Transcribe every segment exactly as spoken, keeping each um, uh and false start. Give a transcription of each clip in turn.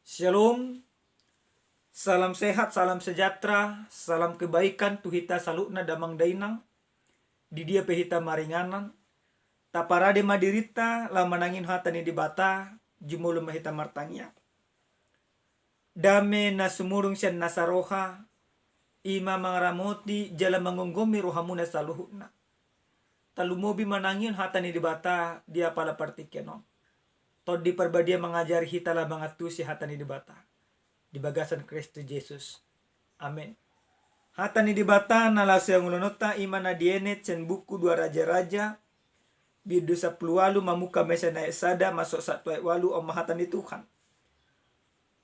Shalom. Salam sehat, salam sejahtera, salam kebaikan tu hita saluhutna damang dainang. Di dia pe hita maringanan, taparade ma dirinta laho manangihon hata ni Debata. Jumolo ma hita martangiang. Dame na sumurung sian nasa roha, i ma mangaramoti jala manggomgomi rohamuna saluhutna. Talumobi manangihon hata ni Debata di apala partingkian on. Tondi Parbadia mangajari hita laho mangantusi hata ni Debata di bagasan Kristus Jesus. Amen. Hata ni Debata na laho siangulononta i ma na dienet sian buku Dua Raja-raja, bindu sampulu ualu, mamungka ma sian ayat sada masuk sahat tu ayat ualu. On ma hata ni Tuhan.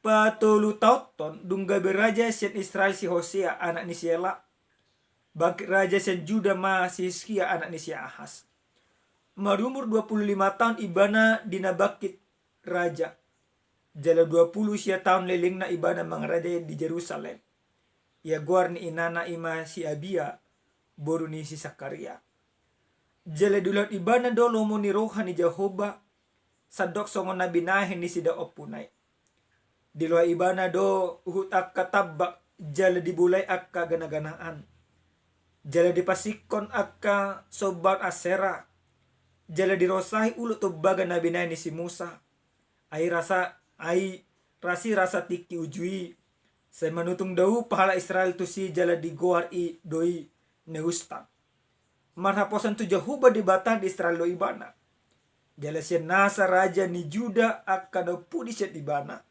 Patolu taonhon dung gabe raja sian Israel si Hosea anak ni si Ela, bangkit raja sian Juda ma si Hiskia anak ni si Ahas. Marumur dua pulu lima taon ibana di na bangkit raja, jala dua pulu sia taon lelengna ibana mangarajai di Jerusalem. Ia goar ni inana i ma si Abia, boru ni si Sakaria. Jala diulahon ibana do lomo ni roha ni Jahowa, sandok songon na binahen ni nasida ompuna i. Diloha ibana do huhut angka tambak, jala dibolai angka ganaganaan, jala dipasingkon angka sombaon Asera, jala dirosahi ulu tombaga na binahen ni si Musa. Ai rasa, ai rasi rasa tingki uju i, sai manutung dao pahala Israel tusi, jala digoar i do i Nehustan. Marhaposan tu Jahowa Debata ni Israel do ibana. Jala sian nasa raja ni Juda angka na umpudi sian ibana,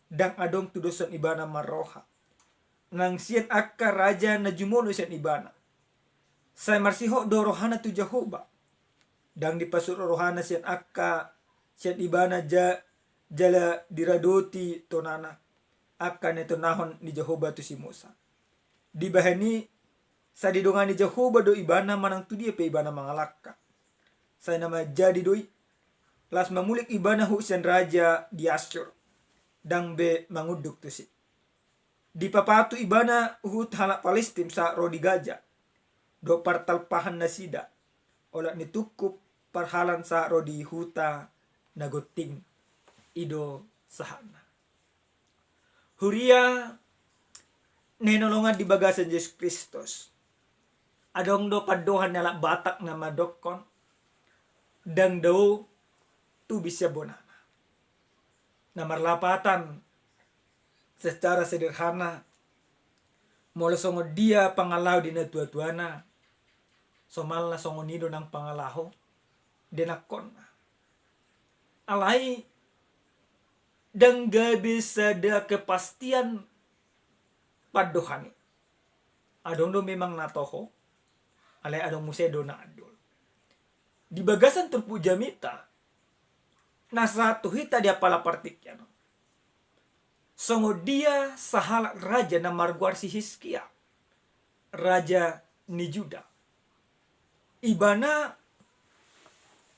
ndang adong tudoshon ibana marroha, nang sian angka raja na jumolo sian ibana. Sai marsihot do rohana tu Jahowa, ndang dipasuru rohana sian angka sian ibana ja, jala diradoti tonana, angka na nitonahon ni Jahowa tu si Musa. Dibahen i, sai didongani Jahowa do ibana manang tu dia pe ibana mangalangka. Sai na manjadi do i, laos mamulik ibana huhut sian raja di Assur, ndang be mangunduk tusi. Dipapatu ibana huhut halak Palistim sahat ro di Gaza, dohot partalpahan nasida, olat ni tungkup parhalaan sahat ro di huta na gonting. I do sahatna. Huria na hinaholongan di bagasan Jesus Kristus, adong do pandohan ni halak Batak na mandokkon, ndang dao tubis sian bonana. Na marlapatan, secara sederhana, molo songon dia pangalaho di natuatuana, somalna songon i do nang pangalaho di anakkonna. Alai ndang gabe sada kepastian pandohan i. Adong do memang na toho, alai adong muse do na andul. Di bagasan turpuk jamita na sahat tu hita di apala partingkian on, songon dia sahalak raja na margoar si Hiskia, raja ni Juda. Ibana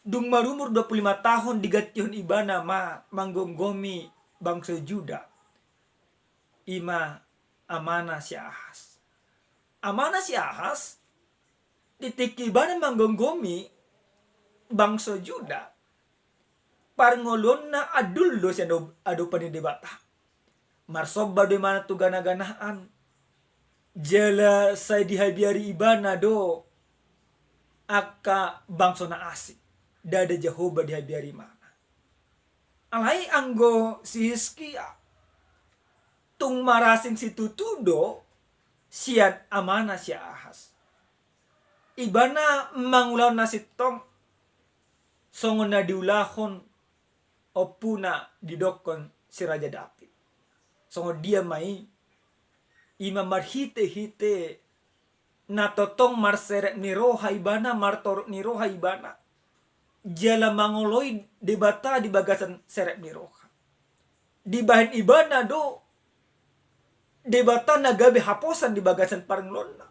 dung marumur dua pulu lima taon digantihon ibana ma manggomgomi bangso Juda, i ma amana si Ahas. Amana si Ahas, di tingki ibana manggomgomi bangso Juda, parngoluonna andul do sian adopan ni Debata. Marsomba do imana tu ganaganaan, jala sai dihabiari ibana do angka bangso na asing. Ndada Jahowa dihabiari imana. Alai anggo si Hiskia, tung marasing situtu do sian amana si Ahas. Ibana mangulahon na sintong songon na diulahon ompuna didokkon si Raja Daud. Songon dia ma i? I ma marhitehite na tongtong marserep ni roha ibana, martorop ni roha ibana, jala mangoloi Debata di bagasan serep ni roha. Dibahen ibana do Debata na gabe haposan di bagasan parngoluonna.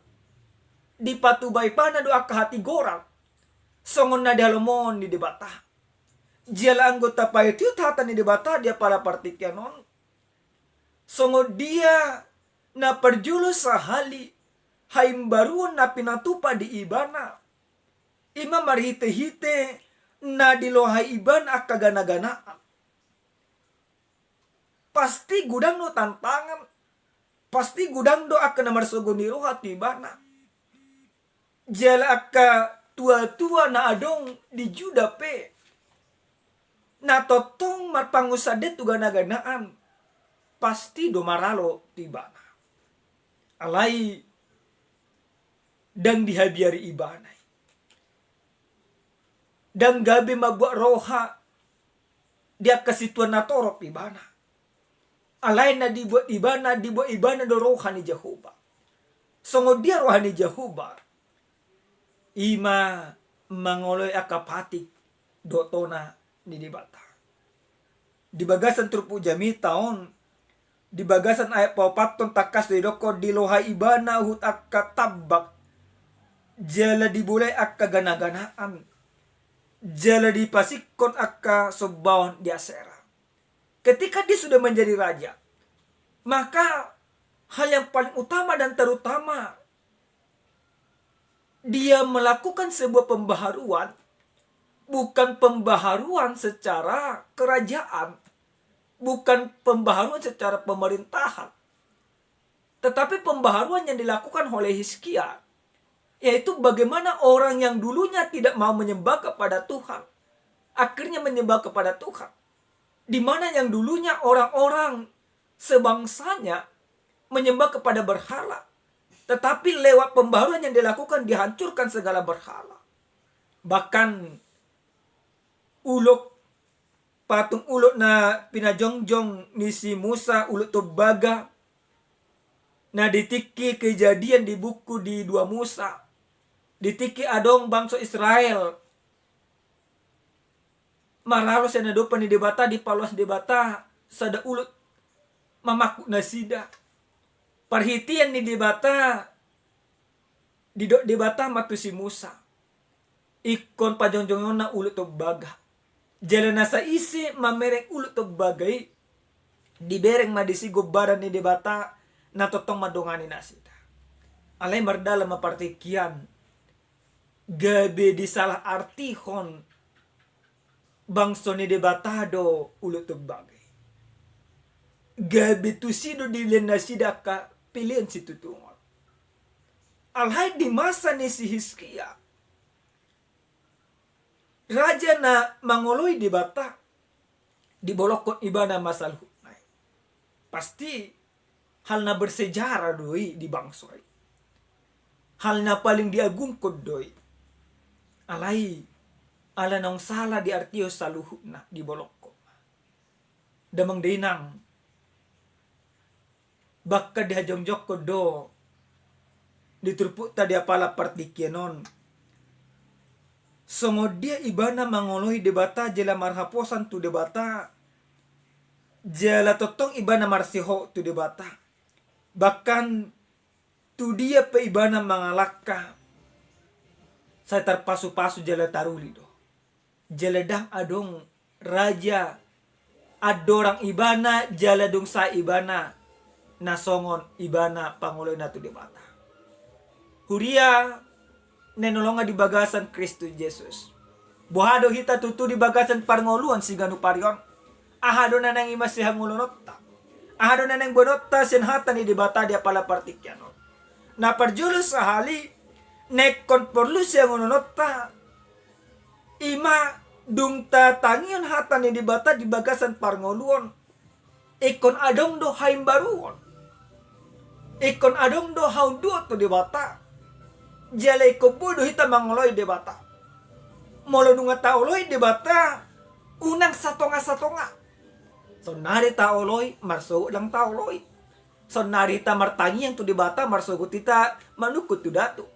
Dipatupa ibana do angka hatigoran songon na dihalomohon ni Debata. Jala anggo tapaihutihut hata ni Debata di apala partingkian on, songon dia na parjolo sahali haimbaruon na pinatupa di ibana, i ma marhitehite na diloha ibana angka ganaganaan. pasti godang do tantangan, pasti godang do angka na marsogo ni roha tu ibana. Jala angka tua-tua na adong di Juda pe, na tongtong marpangunsandean tu gana-ganaan, pasti do maralo tu ibana. Alai ndang dihabiari ibana i. Ndang gabe mambuat roha di angka situan na torop ibana. Alai na dibuat ibana, dibuat ibana do roha ni Jahowa. Songon dia roha ni Jahowa? I ma mangoloi angka patik dohot tona ni Debata. Di bagasan turpuk jamita on, di bagasan ayat paopathon tangkas do didokkon, dilohai ibana huhut angka tambak, jala dibolai angka gana-ganaan, jala dipasingkon angka sombaon di Asera. Ketika dia sudah menjadi raja, maka hal yang paling utama dan terutama, dia melakukan sebuah pembaharuan, bukan pembaharuan secara kerajaan, bukan pembaharuan secara pemerintahan, tetapi pembaharuan yang dilakukan oleh Hizkia, yaitu bagaimana orang yang dulunya tidak mau menyembah kepada Tuhan, akhirnya menyembah kepada Tuhan. Di mana yang dulunya orang-orang sebangsanya menyembah kepada berhala, tetapi lewat pembaharuan yang dilakukan, dihancurkan segala berhala. Bahkan ulok, patung ulok na pinajongjong ni si Musa, ulok tombaga, na di tingki Kejadian dibuku di dua Musa, di tingki adong bangso Israel maralo sian adopan ni Debata, dipaloas Debata sada ulok mamangkuk nasida. Parhitean ni Debata, didok Debata ma tu si Musa, ingkon pajongjongonna ulok tombaga. Jala nasa ise mamereng ulok tombaga i, dibereng ma disi gombaran ni Debata na tongtong mandongani nasida. Alai mardalan ma partingkian, gabe disalahartihon bangso ni Debata do ulok tombaga i. Gabe tusi do dilehon nasida angka pelean situtungon. Alai di masa ni si Hizkia, raja na mangoloi Debata, dibolongkon ibana ma saluhutna i. Pasti hal na bersejarah do i di bangso i. Hal na paling diagungkon do i. Alai ala naung sala diartihon saluhutna, dibolongkon ma. Damang dainang, bahkan dihajongjongkon do di turpukta di apala partingkian on, songon dia ibana mangoloi Debata jala marhaposan tu Debata, jala tongtong ibana marsihol tu Debata. Bahkan tu dia pe ibana mangalangka, sai tarpasupasu jala taruli do. Jala ndang adong raja andorang ibana jala dung sae ibana na songon ibana pangoloina tu Debata. Huria na hinaholongan di bagasan Kristus Jesus, boha do hita tutu di bagasan parngoluon siganup ari on? Aha do na naeng i mansai hangoluononta? Aha do na naeng boanonta sian hata ni Debata di apala partingkian on? Na parjolo sahali, na ingkon porlu sian hangoluononta, i ma dung tatangihon hata ni Debata di bagasan parngoluon, ingkon adong do haimbaruon. Ingkon adong do haunduon tu Debata. Jala ingkon boi do hita mangoloi Debata. Molo nunga taoloi Debata, unang satonga-satonga. Saonari taoloi, marsogot ndang taoloi. Saonari hita martangiang tu Debata, marsogot hita manungkun tu datu.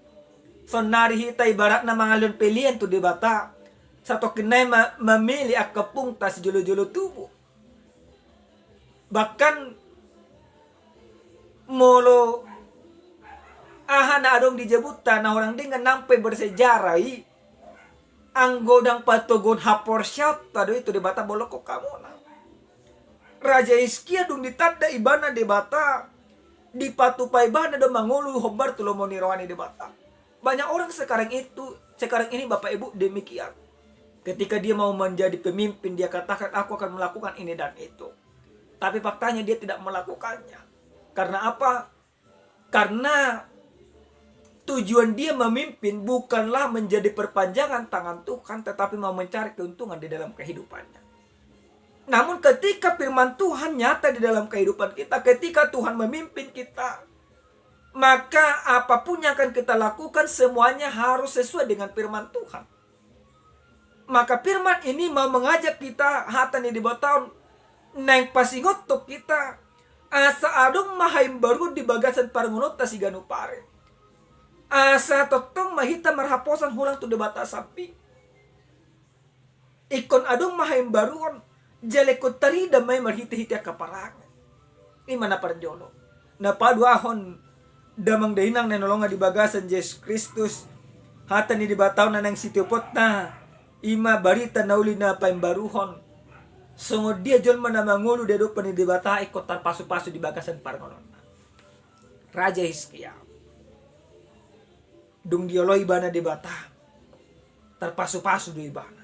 Saonari hita ibaratna mangalehon pelean tu Debata, satongkin nai ma-, mamele angka pungta sijolo-jolo tubu. Bahkan molo aha na adong di jabunta na hurang denggan nang pe bersejarah i, anggo ndang patoguhon haporseaonta do i tu Debata, bolongkon hamuna. Raja Hizkia dung ditanda ibana Debata, dipatupa ibana do mangolu hombar tu lomo ni roha ni Debata. Banyak orang sekarang itu, sekarang ini Bapak Ibu demikian. Ketika dia mau menjadi pemimpin, dia katakan, "Aku akan melakukan ini dan itu." Tapi faktanya dia tidak melakukannya. Karena apa? Karena tujuan dia memimpin bukanlah menjadi perpanjangan tangan Tuhan, tetapi mau mencari keuntungan di dalam kehidupannya. Namun ketika firman Tuhan nyata di dalam kehidupan kita, ketika Tuhan memimpin kita, maka apapun yang akan kita lakukan, semuanya harus sesuai dengan firman Tuhan. Maka firman ini mau mengajak kita, hata ni Debata on naeng pasingot tu kita, asa adong ma haimbaruon di bagasan parngoluonta siganup ari. Asa tongtong ma hita marhaposan holan tu Debata sambing. Ingkon adong ma haimbaruon, jala ingkon tarida ma i marhite-hite angka parange. I ma na parjolo. Na paduahon, damang dainang na hinaholongan di bagasan Jesus Kristus, hata ni Debata on na naeng sitioponna, i ma barita na uli na paimbaruhon. Songon dia jolma na mangolu di adopan ni Debata ingkon tarpasu-pasu di bagasan parngoluonna. Raja Hizkia. Dung dioloi ibana Debata, tarpasu-pasu do ibana.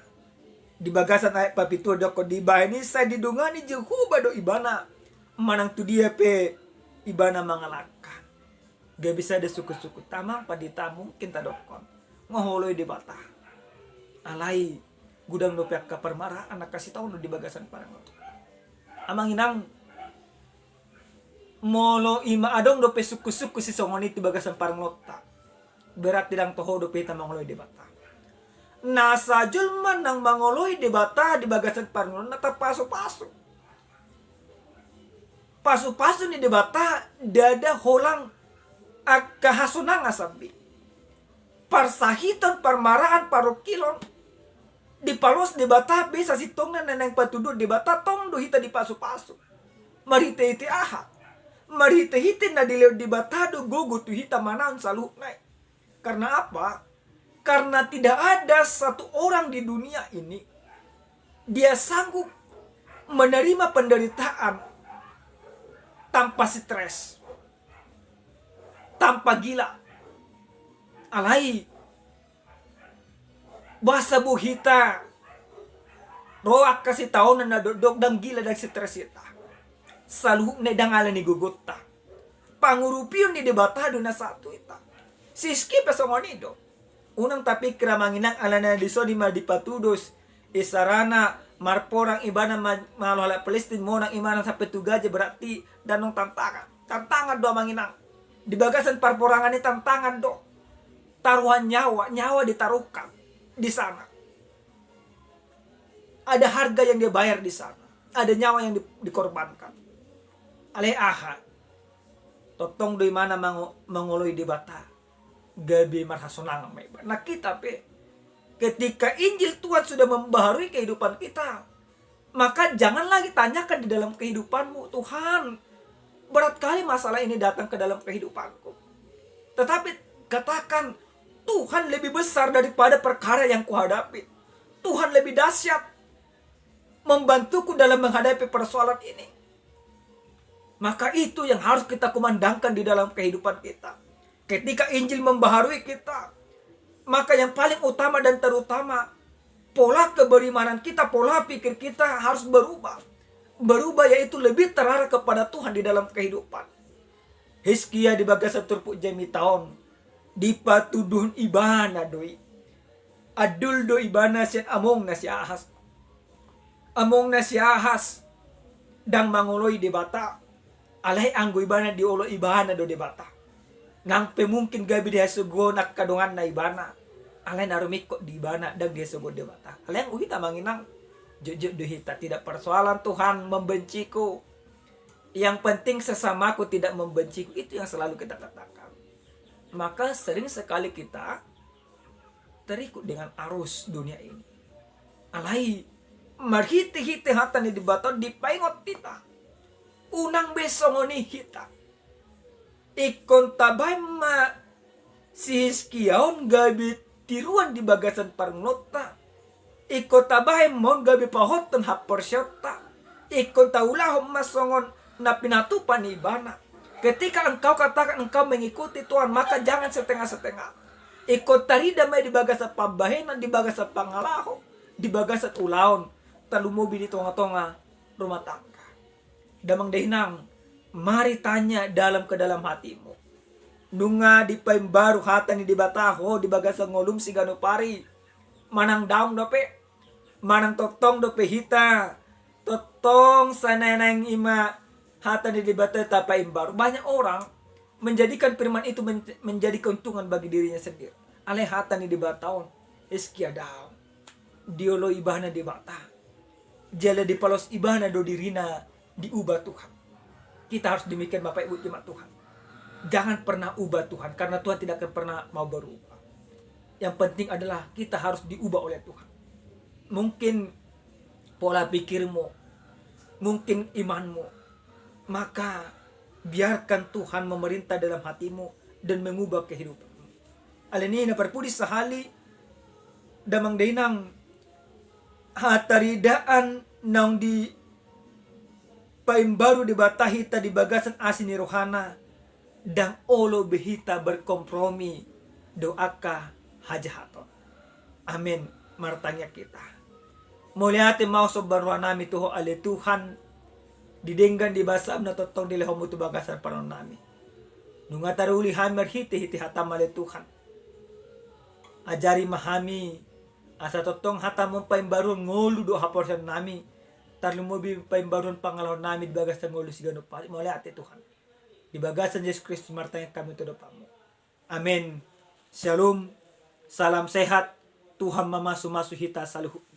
Di bagasan ayat papituhon didok, dibahen i sai didongani Jahowa do ibana, manang tu dia pe ibana mangalangka. Gabe sada sungkun-sungkun, amang, pandita, mungkin tadokkon, nga huoloi Debata. Alai godang dope angka parmaraan, angka sitaonon di bagasan parngoluon. Amang inang, molo i ma adong dope sungkun-sungkun sisongon i di bagasan parngoluonta, berarti ndang toho dope hita mangoloi Debata. Nasa jolma naeng mangoloi Debata di bagasan parngoluonna tarpasu-pasu. Pasu-pasu ni Debata ndada holan angka hasonangan sambing. Parsahiton, parmaraan, parungkilon, dipaloas Debata be sasintongna na naeng patuduhon Debata, tong do hita dipasu-pasu. Marhite-hite aha? Marhite-hite na dilehon Debata do gogo tu hita manaon saluhutna i. Karena apa? Karena tidak ada satu orang di dunia ini dia sanggup menerima penderitaan tanpa stres, tanpa gila. Alai boasa boi hita ro angka sitaonon na dokdok, ndang gila, ndang stres hita? Saluhutna i ndang ala ni gogonta. Pangurupion ni Debata do na sahat tu hita. Si Hizkia pe songon i do. Unang tapikir, amang inang, alana dison i ma dipatudos, isarana marporang ibana ma-, mangalahon halak Palestina, monang ibana sampe tu Gaza, berarti ndang adong tantangan. Tantangan do, amang inang. Di bagasan parporangan i tantangan do. Taruhan nyawa, nyawa ditaruhkan di sana. Ada harga yang dia bayar di sana. Ada nyawa yang di-, dikorbankan. Alai aha? Tongtong do ibana mango-, mangoloi Debata. Gabe marhasonangan ma ibana. Nah, kita pe, ketika Injil Tuhan sudah membaharui kehidupan kita, maka jangan lagi tanyakan di dalam kehidupanmu, "Tuhan, berat kali masalah ini datang ke dalam kehidupanku." Tetapi katakan, "Tuhan lebih besar daripada perkara yang kuhadapi. Tuhan lebih dahsyat membantuku dalam menghadapi persoalan ini." Maka itu yang harus kita kumandangkan di dalam kehidupan kita. Ketika Injil membaharui kita, maka yang paling utama dan terutama, pola keberimanan kita, pola pikir kita harus berubah. Berubah, yaitu lebih terarah kepada Tuhan di dalam kehidupan. Hizkia di bagasan turpuk jamita on, dipatuduhon ibana do i. Andul do ibana sian amongna si Ahas. Amongna si Ahas ndang mangoloi Debata. Alai anggo ibana dioloi ibana do Debata. Nang pe mungkin gabe dihasogohon angka donganna ibana, alai na rumingkot di ibana ndang dihasogohon Debata. Alai anggo hita, amang inang, jotjot do hita, "Tidak persoalan Tuhan membenciku. Yang penting sesamaku tidak membenciku." Itu yang selalu kita katakan. Maka sering sekali kita terikut dengan arus dunia ini. Alai marhitehite hata ni Debata on dipaingot hita, unang be songon i hita. Ingkon tabahen ma si Hizkia on gabe tiruan di bagasan parngoluonta. Ingkon tabahen ma on gabe pahothon haporseaonta. Ingkon taulahon ma songon na pinatupa ni ibana. Ketika engkau katakan engkau mengikuti Tuhan, maka jangan setengah-setengah. Ingkon tarida ma i di bagasan pambahenan, di bagasan pangalaho, di bagasan ulaon, tarlumobi di tonga-tonga rumah tangga. Damang dainang, mari tanya dalam ke dalam hatimu. Nunga dipaimbaru hata ni Debata ho di bagasan ngolum siganup ari? Manang daong dope? Manang tongtong dope hita tongtong sanaeng-naeng i ma hata ni Debata tapaimbaru? Banyak orang menjadikan firman itu men-, menjadi keuntungan bagi dirinya sendiri. Alai hata ni Debata on, iskia daong. Dioloi ibana Debata. Jala dipalos ibana do dirina diubah Tuhan. Kita harus demikian, Bapak Ibu jemaat Tuhan. Jangan pernah ubah Tuhan, karena Tuhan tidak akan pernah mau berubah. Yang penting adalah kita harus diubah oleh Tuhan. Mungkin pola pikirmu, mungkin imanmu, maka biarkan Tuhan memerintah dalam hatimu dan mengubah kehidupanmu. Alani na parpudi sahali, damang dainang, hataridaan naung dipaimbaru Debata hita di bagasan asi ni rohana, ndang olo be hita berkompromi dohot angka hajahaton. Amen. Martangiang hita. Mauliate ma somba rohanami tu Ho ale Tuhan, di denggan di basaM na tongtong dilehonMu tu bagasan parnonami. Nunga taruli hami marhite-hite hataM ale Tuhan. Ajari ma hami, asa tongtong hataM on paimbaruhon ngolu dohot haporseaonnami, tarlumobi paimbaruhon pangalahoannami di bagasan ngolu siganup ari. Mauliate Tuhan. Di bagasan Jesus Kristus martangiang hami tu adopanMu. Amen. Shalom. Salam sehat. Tuhan mamasu-masu hita saluhut.